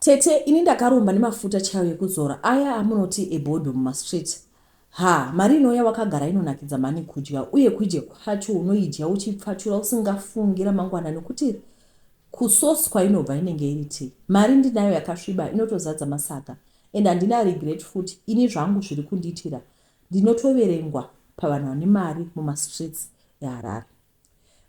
Tete ini ndakaromba nemafuta chaiwo ekuzora aya amunoti ebhodho mumastreet. Ha, mari inouya wakagara inonakidza mhani kudya uye kuidya kwacho unoidya uchipfachura usingafungi ramangwana nekuti kusource kwainobva inenge iri tii. Mari ndinayo yakasviba inotozadza masaga and handina regret futi ini zvangu zviri kundiitira ndinotoverengwa pavanhu vane mari mumastreets eHarare.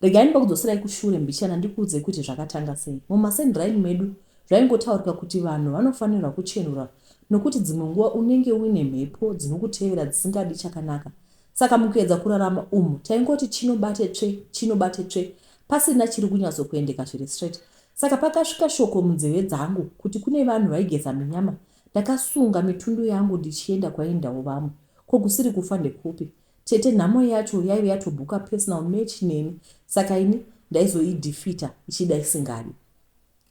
Regai ndimbokudzoserai kushure mbichana ndikuudzei kuti zvakatanga sei. Mumasendiraini medu zvaingotaurika kuti vanhu vanofanirwa kuchenura nokuti dzimwe nguva unenge uine mhepo dzinokutevera dzisingadi chakanaka. Saka mukuedza kurarama umu taingoti chino bate tsve, chino bate tsve pasina chiri kunyatsokuendeka zviri straight. Saka pakasvika shoko munzeve dzangu kuti kune vanhu vaigeza minyama ndakasunga mitundu yangu ndichienda kwaiendawo vamwe. Ko kusiri kufa ndekupi? Tete nhamo yacho yaive yatobhuka personal match neni saka ini ndaizoidefeater ichida isingadi.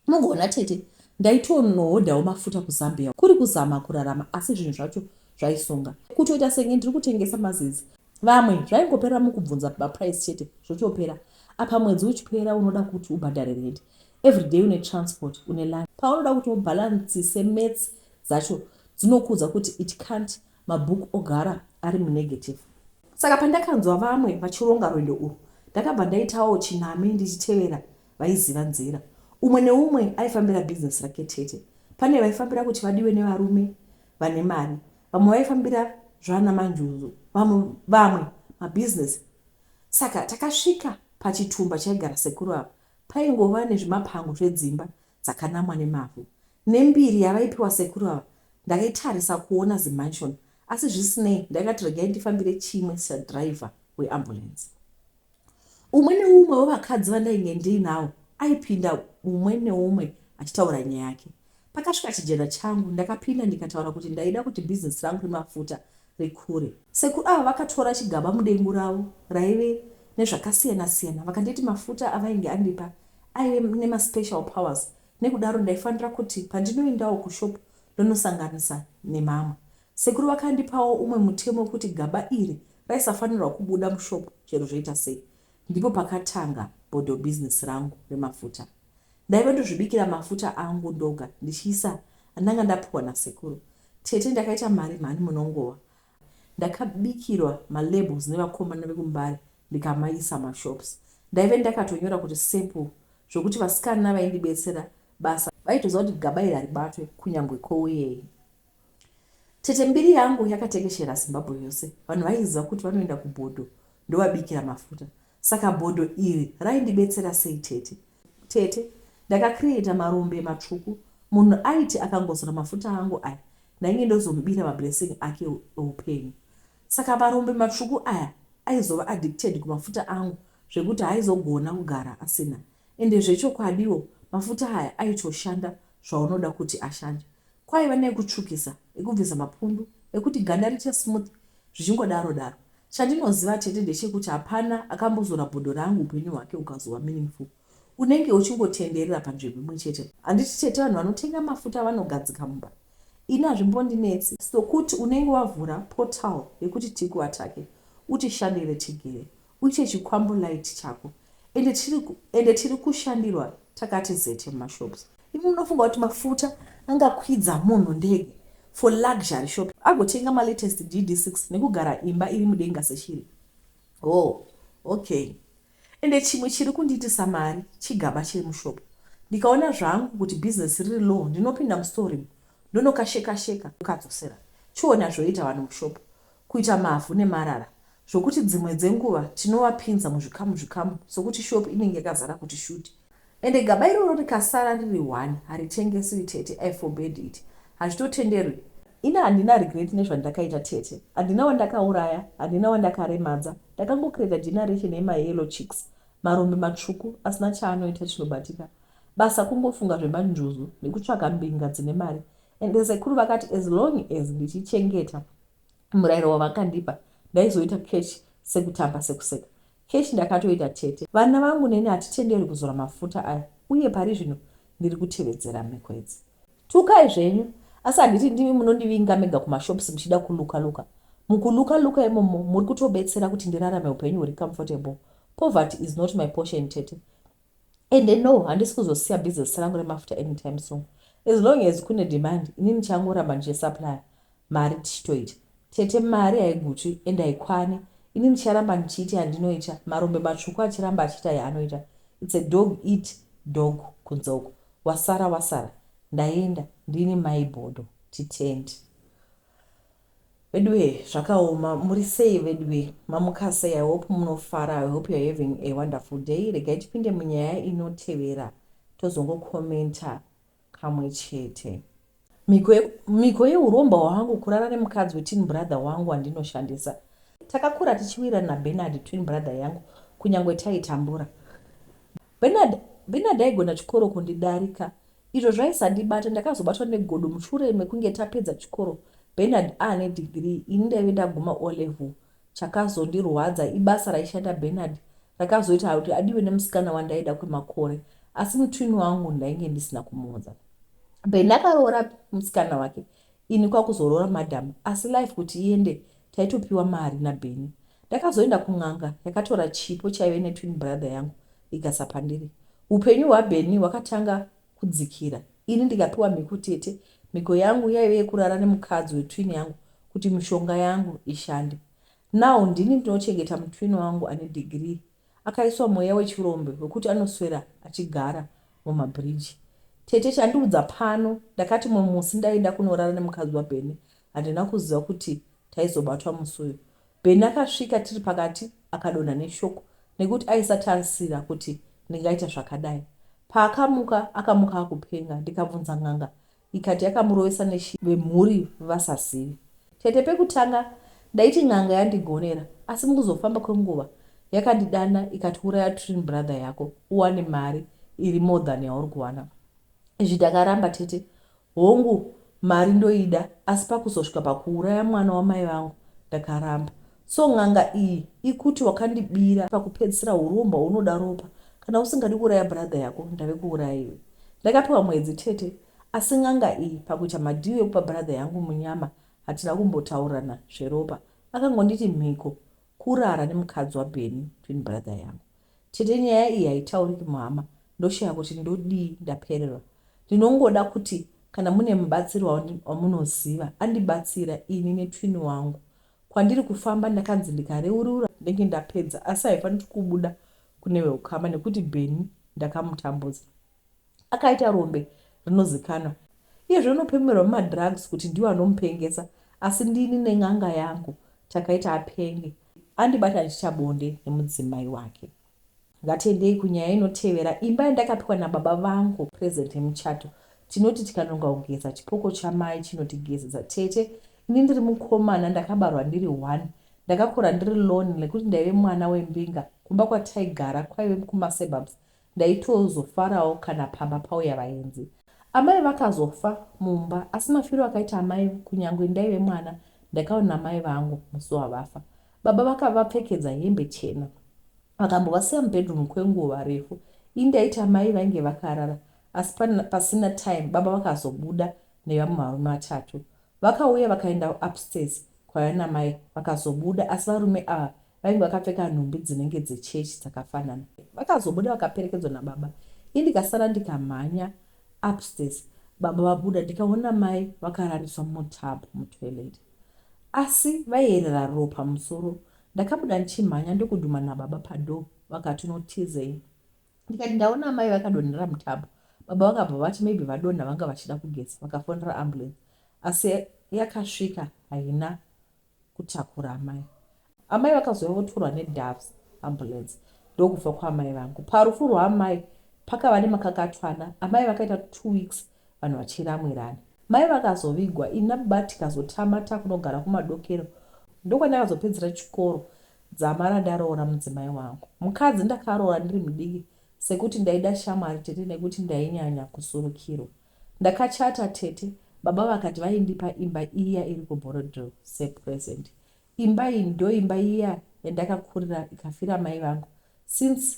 Mugoona tete ndaitonohodhawo mafuta kuZambia kuri kuzama kurarama asi zvinhu zvacho zvaisunga. Kutoita senge ndiri kutengesa mazizi. Vamwe zvaingoperera mukubvunza maprice chete zvotopera. Apa mwedzi uchipera unoda kuti ubhadhare rent. Everyday une transport, une lunch. Paunoda kuti ubhalansise maths dzacho dzinokuudza kuti it can't mabhuku ogara ari munegative. Saka pandakanzwa vamwe vachironga rwendo urwu ndakabva ndaitawo chiname ndichitevera vaiziva nzira. Umwe neumwe aifambira business rake tete. Pane vaifambira kuti vadiwe nevarume vane mari, vamwe vaifambira zvana manjuzu, vamwe vamwe mabusiness. Saka takasvika pachitumba chaigara sekuru ava paingova nezvimapango zvedzimba dzakanamwa nemavhu. Nembiri yavaipiwa sekuru ava ndaitarisa kuona zimansion asi zvisinei ndakati regai ndifambire chimwe sadriver weambulance. Umwe neumwe wevakadzi vandainge ndiinawo aipinda umwe neumwe achitaura nyaya yake. Pakasvika chijena changu ndakapinda ndikataura kuti ndaida kuti bhizinesi rangu remafuta rikure. Sekuru ava vakatora chigaba mudengu ravo raive nezvakasiyana-siyana vakanditi mafuta avainge andipa aive nemaspecial powers nekudaro ndaifanira kuti pandinoendawo kushop ndonosanganisa nemamwe. Sekuru vakandipawo umwe mutemo wekuti gaba iri raisafanirwa kubuda mushop chero zvoita sei. Ndipo pakatanga bhodho business rangu remafuta. Ndaive ndozvibikira mafuta angu ndoga ndichiisa andanga ndapiwa nasekuru. Tete ndakaita mari mhani munongowa. Ndakabikirwa malabels nevakomana vekuMbare ndikamaisa mashops. Ndaive ndakatonyora kuti sample zvokuti vasikana vaindibetsera basa vaitoziva kuti gaba iri haribatwe kunyangwe kouyei. Tete mbiri yangu yakatekeshera Zimbabwe yose. Vanhu vaiziva kuti vanoenda kubhodho ndovabikira mafuta. Saka bhodho iri raindibetsera sei tete? Tete, ndakacreator marombe matsvuku. Munhu aiti akangozora mafuta angu aya ndainge ndozomubira mablessing ake eupenyu. Saka marombe matsvuku aya aizova addicted kumafuta angu zvekuti haaizogona kugara asina. Ende zvechokwadiwo mafuta aya aitoshanda zvaunoda kuti ashande. Kwaiva neekutsvukisa, ekubvisa mapundu, ekuti ganda riite smooth zvichingodaro daro. Chandinoziva tete ndechekuti hapana akambozora bhodho rangu upenyu hwake hukazova meaningful. Unenge uchingotenderera panzvimbo imwe chete. Handiti tete vanhu vanotenga mafuta vanogadzika mumba? Ini hazvimbondinetsi sokuti unenge wavhura portal yekuti tikuatake utishandire tigere uite chikwambo light chako. Ende tiri ende tiri kushandirwa takati zete mumashops. Imi munofunga kuti mafuta angakwidza munhu ndege for luxury shopping agotenga malatest GD6 nekugara imba iri mudenga seshiri? Oh, okay. Ende chimwe chiri kundiitisa mari chigaba chiri mushop. Ndikaona zvangu kuti business riri low ndinopinda mustoreroom ndonokasheka sheka ndokadzosera. Chiona zvoita vanhu mushop. Kuita mavhu nemarara zvokuti dzimwe dzenguva tinovapinza muzvikamu zvikamu sokuti shop inenge yakazara kuti shuti. Ende gaba iroro rikasara riri one haritengeswi tete, I forbade it. Hazvitotenderwi. Ini handina regret nezvandakaita tete. Handina wandakauraya, handina wandakaremadza. Ndakangocreata generation yemayellow chicks, marombe matsvuku asina chaanoita chinobatika. Basa kungofunga zvemanjuzu nekutsvaka mbinga dzine mari. Ende sekuru vakati as long as ndichichengeta murayiro wavakandipa ndaizoita cash sekutamba sekuseka. Cash ndakatoita tete. Vana vangu neni hatitenderwi kuzora mafuta aya uye pari zvino ndiri kutevedzera mhiko idzi. Tukai zvenyu asi handiti ndimi munondivinga mega kumashops muchida kuluka luka. Mukuluka luka imomo muri kutobetsera kuti ndirarame upenyu huri comfortable. Poverty is not my portion tete. Ende no handisi kuzosiya business rangu remafuta anytime soon. As long as kune demand, inini changoramba ndichisupplya mari tichitoita. Tete, mari haigutsvi ende haikwani. Ini ndicharamba ndichiita yandinoita, marombe matsvuku achiramba achiita yaanoita. It's a dog eat dog kunze uko. Wasara wasara. Ndaenda ndini mai Bhodho. Titende. Veduwe, zvakaoma. Muri sei veduwe? Mamuka sei? I hope munofara. I hope you are having a wonderful day. Regai tipinde munyaya inotevera, tozongokomenta kamwe chete. Mhiko yeuromba hwangu kurara nemukadzi wetwin brother wangu wandinoshandisa. Takakura tichiwirirana naBernard, twin brother yangu, kunyange taitambura. Bernard aigona chikoro kundidarika. Izvo zvaisandibata. Ndakazobatwa negodo mushure mekunge tapedza chikoro, Bernard aane degree, ini ndaive ndaguma O level. Chakazondirwadza ibasa raishanda Bernard rakazoita kuti adiwe nemusikana wandaida kwemakore, asi mutwin wangu ndainge ndisina kumuudza. Ben akaroora musikana wake, ini kwakuzoroora madam, asi life kuti iende taitopiwa mari naBeni. Ndakazoenda kun'anga yakatora chipo chaive netwin brother yangu ikasa pandiri. Upenyu hwaBeni hwakatanga kudzikira, ini ndikapiwa mhiko. Tete, mhiko yangu yaive yekurara nemukadzi wetwin yangu kuti mishonga yangu ishande. Now ndini ndinochengeta mutwin wangu ane degree. Akaiswa mweya wechirombe wekuti anoswera achigara mumabhiriji. Tete, chandiudza pano, ndakati mumwe musi ndaenda kunorara nemukadzi waBheni. Handina kuziva kuti taizobatwa musi uyu. Bheni akasvika tiri pakati, akadonha neshock nekuti aisatarisira kuti ndingaita zvakadai. Paakamuka, akamuka akupenga. Ndikabvunza n'anga, ikati yakamurovesa neshi vemhuri vasazivi. Tete, pekutanga ndaiti n'anga yandigonera, asi mukuzofamba kwenguva yakandidana ikati, "Uraya twin brother yako uwane mari iri more than yauri kuwana." Izvi ndakaramba tete. Hongu, mari ndoida, asi pakuzosvika pakuuraya mwana wamai vangu ndakaramba. So n'anga iyi ikuti wakandibira. Pakupedzisira uromba unoda ropa. Kana usingadi kuuraya brother yako, ndave kuuraya iwe. Ndakapiwa mwedzi, tete, asi n'anga iyi pakuita madeal ekupa brother yangu munyama hatina kumbotaurirana zveropa. Akangonditi mhiko kurara nemukadzi waBheni, twin brother yangu. Tete, nyaya iyi haitauriki muhama. Ndoshaya kuti ndodii, ndapererwa. Ndinongoda kuti kana mune mubatsiri wamunoziva andibatsira ini netwin wangu. Kwandiri kufamba ndakanzi ndikareurura ndenge ndapedza, asi haifaniri kubuda kune veukama nekuti Bheni ndakamutambudza, akaita rombe rinozikanwa. Iyezve unopemerwa mumadrugs kuti ndiwo anomupengesa, asi ndini nen'anga yangu takaita apenge. Andibata ndichiita bonde nemudzimai wake. Ngatendei kunyaya inotevera. Imba yandakapiwa nababa vangu present yemuchato. Tinoti tikanonga kugeza, chipoko chamai chinotigezesa. Tete, ini ndiri mukomana, ndakabarwa ndiri one. Ndakakura ndiri lone nekuti ndaive mwana wembinga. Kumba kwataigara kwaive kumasuburbs. Ndaitozofarawo kana pamba pauya vaenzi. Amai vakazofa mumba, asi mafiro akaita amai, kunyange ndaive mwana, ndakaona mai vangu musi wavafa. Baba vakavapfekedza hembe chena, vakambovasiya mubedroom kwenguva refu. Ini ndaiti amai vainge vakarara, asi pasina time baba vakazobuda nevamwe varume vatatu. Vakauya vakaenda upstairs kwaiva namai. Vakazobuda, asi varume ava vainge vakapfeka nhumbi dzinenge dzechechi dzakafanana. Vakazobuda vakaperekedzwa nababa. Ini ndikasara, ndikamhanya upstairs baba vabuda, ndikaona mai vakarariswa mutub mutoilet, asi vaiyerera ropa musoro. Ndakabuda ndichimhanya ndokudhuma nababa padoor. Vakati, "Unotizei?" Ndikati, "Ndaona amai vakadonhera mutub." Baba vakabva vati, "Maybe vadonha, vanga vachida kugeza." Vakafonera ambulance, asi yakasvika haina kutakura amai. Amai vakazouya votorwa neDoves ambulance, ndokufa kwaamai vangu. Parufu rwaamai pakava nemakakatwana. Amai vakaita 2 weeks vanhu vachiramwirana. Mai vakazovigwa, ini nababa tikazotama takunogara kumadokero. Ndokwandakazopedzera chikoro dzamara ndaroora mudzimai wangu. Mukadzi ndakaroora ndiri mudiki sekuti ndaida shamwari, tete, nekuti ndainyanya kusurukirwa. Ndakachata, tete. Baba vakati vaindipa imba iya iri kuBorrowdale sepresent. Imba iyi ndo imba iya yandakakurira ikafira mai vangu. Since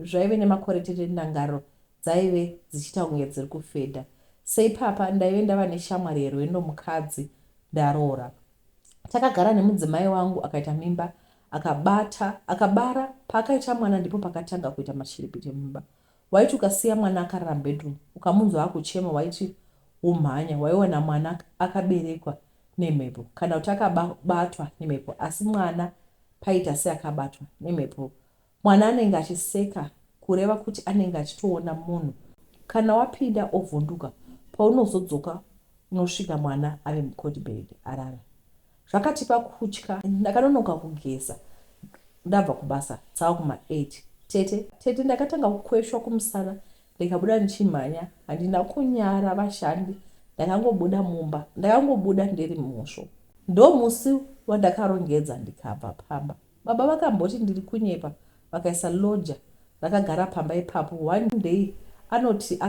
zvaive nemakore, tete, ndangariro dzaive dzichiita kunge dziri kufedha. Seipapa ndaive ndava neshamwari yerwendo. Mukadzi ndaroora, takagara nemudzimai wangu, akaita mimba, akabata, akabara. Paakaita mwana ndipo pakatanga kuita mashiripiti mumba. Waiti ukasiya mwana akarara mubedroom, ukamunzwa akuchema, waiti womhanya waiwana mwana akaberekwa nemhepo kana kuti akabatwa nemhepo asi mwana paita seakabatwa nemhepo mwana anenge achiseka kureva kuti anenge achitoona munhu kana wapinda ovhunduka paunozodzoka unosvika mwana ave mucot bed arara zvakatipa kutya ndakanonoka kugeza ndabva kubasa dzava kuma8 tete tete ndakatanga kukweshwa kumusana ndikabuda ndichimhanya handina kunyara vashandi ndakangobuda mumba ndakangobuda ndiri musvo ndomusi wandakarongedza ndikabva pamba baba vakamboti ndiri kunyepa vakaisa lodger rakagara pamba ipapo one day anoti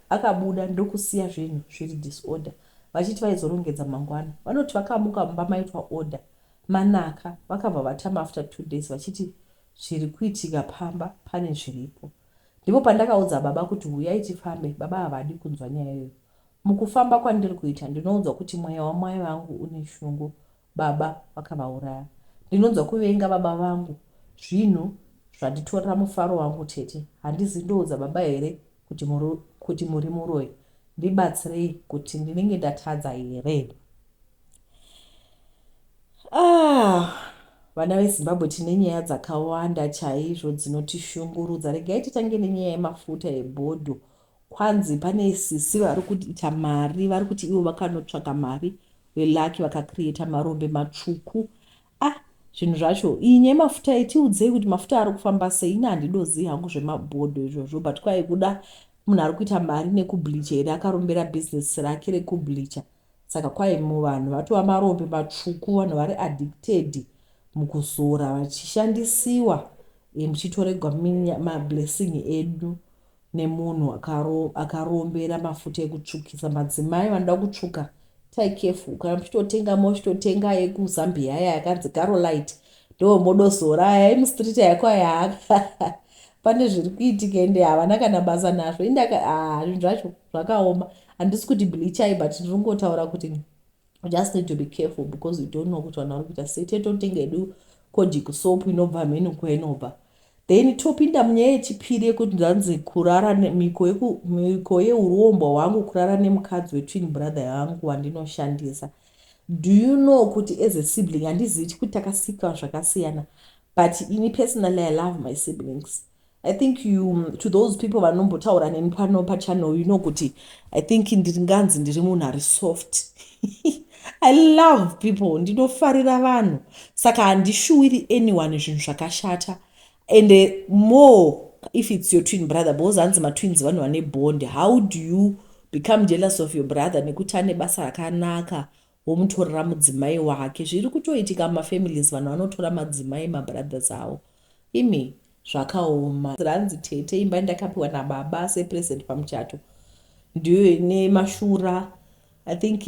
akabuda ndokusiya zvinhu zviri disorder vachiti vaizorongedza mangwana vanoti vakamuka mumba maitwa order manaka vakabva vatama after 2 days vachiti zviri kuitika pamba pane zviripo ndipo pandakaudza baba kuti huyai tifambe baba havadi kunzwa nyaya iyoyo mukufamba kwandiri kuita ndinoudzwa kuti mweya wamai vangu une shungu baba vakavauraya ndinonzwa kuvenga baba vangu zvinhu zvanditorera mufaro wangu tete handizi ndoudza baba here kuti muri muroyi ndibatsirei kuti ndinenge ndatadza here ah vana vezimbabwe tine nyaya dzakawanda chaizvo dzinotishungurudza regai titange nenyaya yemafuta ebhodho kwanzi pane sisi vari kuita mari vari kuti ivo vakanotsvaka mari velucky vakacreata marombe matsvuku ah zvinhu zvacho iyi nyaya yemafuta iyi tiudzei kuti mafuta ari kufamba sei ini handidozivi hangu zvemabhodho izvozvo but kwai kuda munhu ari kuita mari nekubleacha here akarombera bhizinesi rake rekubleacha saka kwai muvanhu vatova marombe matsvuku vanhu vari addicted mukuzora vachishandisiwa e, muchitoregwa mablessing edu nemunhu akarombera mafuta ekutsvukisa madzimai vanoda kutsvuka tai careful kana muchitotenga mochitotenga ekuzambia aya yakanzi carolite ndo modozora aya emustreet yako aya pane zviri kuitika ende havana kana basa nazvo indaka ah, zvinhu zvacho zvakaoma handisi kuti bleachai but ndiri kungotaura kuti just need to be careful because you don't know kuti vanhu vari kuita sei tetotenga hedu kojic soap inobva mheni kwainobva then topinda munyaya yechipiri yekuti zvanzi kurara miko yeurombwa hwangu kurara nemukadzi wetwin brother yangu wandinoshandisa do you know kuti as a sibling handizivi kuti takasika zvakasiyana but ini personally i love my siblings i think you to those people vanombotaura neni pano pachannel you know kuti i think ndinganzi ndiri munhu ari soft i love people ndinofarira vanhu saka handishuwiri anyone zvinhu zvakashata and more if it's your twin brother because hanzi matwins vanhu vane bond how do you become jealous of your brother nekuti ane basa rakanaka womutorera mudzimai wake zviri kutoitika mumafamilies vanhu vanotora madzimai mabrothers avo imi zvakaoma ranzi tete imba ndakapiwa nababa sepresent pamuchato ndiyo ine mashura i think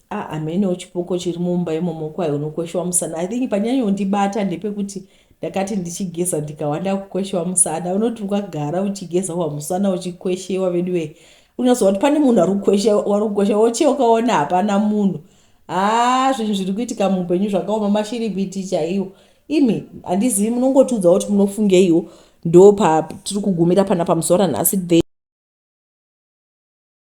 ah, hameno chipoko chiri mumba imomo kwai unokweshewa musana i think panyanyondibata ndepekuti ndakati ndichigeza ndikawanda kukweshewa musana unoti ukagara uchigeza wamusana uchikweshewa veduwe unoziva kuti pane munhu ari kukwesha wocheukaona hapana munhu haa zvinhu zviri kuitika muupenyu zvakaoma mashiripiti chaiwo imi handizivi munongotiudza kuti munofungeiwo ndo patiri kugumira pana pamusoro ranhasi.